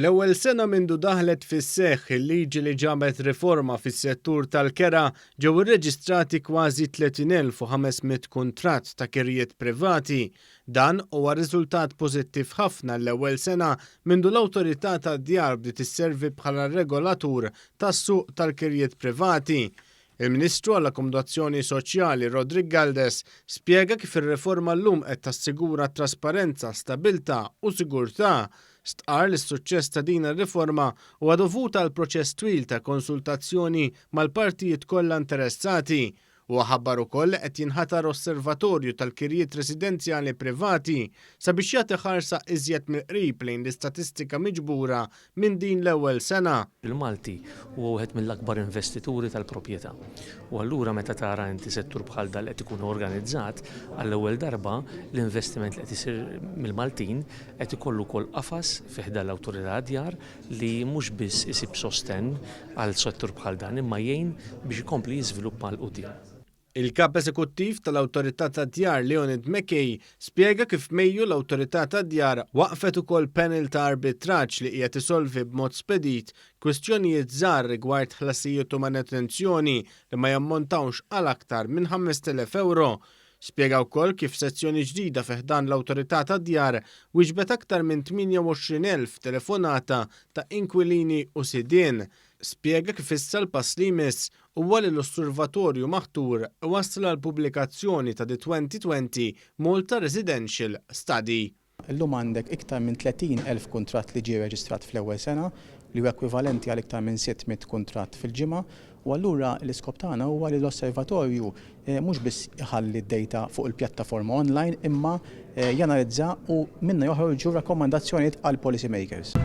Fl-ewwel sena mindu daħlet fis-seħħ il-liġi li ġabet riforma fis-settur tal-kera, ġew irreġistrati kważi 30,500 kuntratt ta' kirjiet privati. Dan huwa riżultat pożittiv ħafna l-ewwel sena mindu l-Awtorità tad-Djar bdiet isservi bħala regolatur tas-suq tal-kirjiet privati. Il-Ministru għall-Akkomodazzjoni Soċjali Roderick Galdes spjega kif ir-riforma llum qed tassigura trasparenza, stabilità u sigurtà. Stqarr li s-suċċess ta' din ir-riforma huwa dovut għal proċess twil ta' konsultazzjoni mal-partijiet kollha interessati. Huwa ħabbar ukoll li qed jinħatar osservatorju tal-kirjiet residenzjali privati sabiex jagħti ħarsa iżjed mill-qrib lejn l-istatistika miġbura minn din l-ewwel sena. Il-Malti huwa wieħed mill-akbar investituri tal-proprjetà. U allura meta tara inti settur bħal dan li qed ikun organizzat, għall-ewwel darba l-investiment li qed isir mill-Maltin qed ikollu wkoll qafas fi ħdan l-Awtorità għad-Djar li mhux biss isib sostenn għal settur bħal dan imma jgħin biex ikompli jiżviluppa 'l quddiem. Il-Kap Eżekuttiv tal-Awtorità tad-Djar Leonid McKay spjega kif f'Mejju l-Awtorità tad-Djar waqqfet ukoll panel ta' arbitraġġ li qiegħed isolvi b'mod spedit kwistjonijiet żgħar rigward ħlasijiet u manutenzjoni li ma jammontawx għal aktar minn 5,000 ewro. Spjega wkoll kif sezzjoni ġdida fi ħdan l-Awtorità tad-Djar wieġbet aktar minn 28,000 telefonata ta' inkwilini u sidien. Spjega kif issa l-pass li jmiss huwa li l-osservatorju maħtur iwassal għall-pubblikazzjoni ta' The 2020 Malta Residential Study. Illum għandek iktar minn 30,000 kuntratt li ġie rreġistrat fl-ewwel sena, li huwa ekwivalenti għal iktar minn 600 kuntratt fil-ġimgħa, u allura l-iskop tagħna huwa li l-osservatorju mhux biss iħalli d-data fuq il-pjattaforma online imma janalizza u minnha joħorġu rakkomandazzjonijiet għall-policy makers.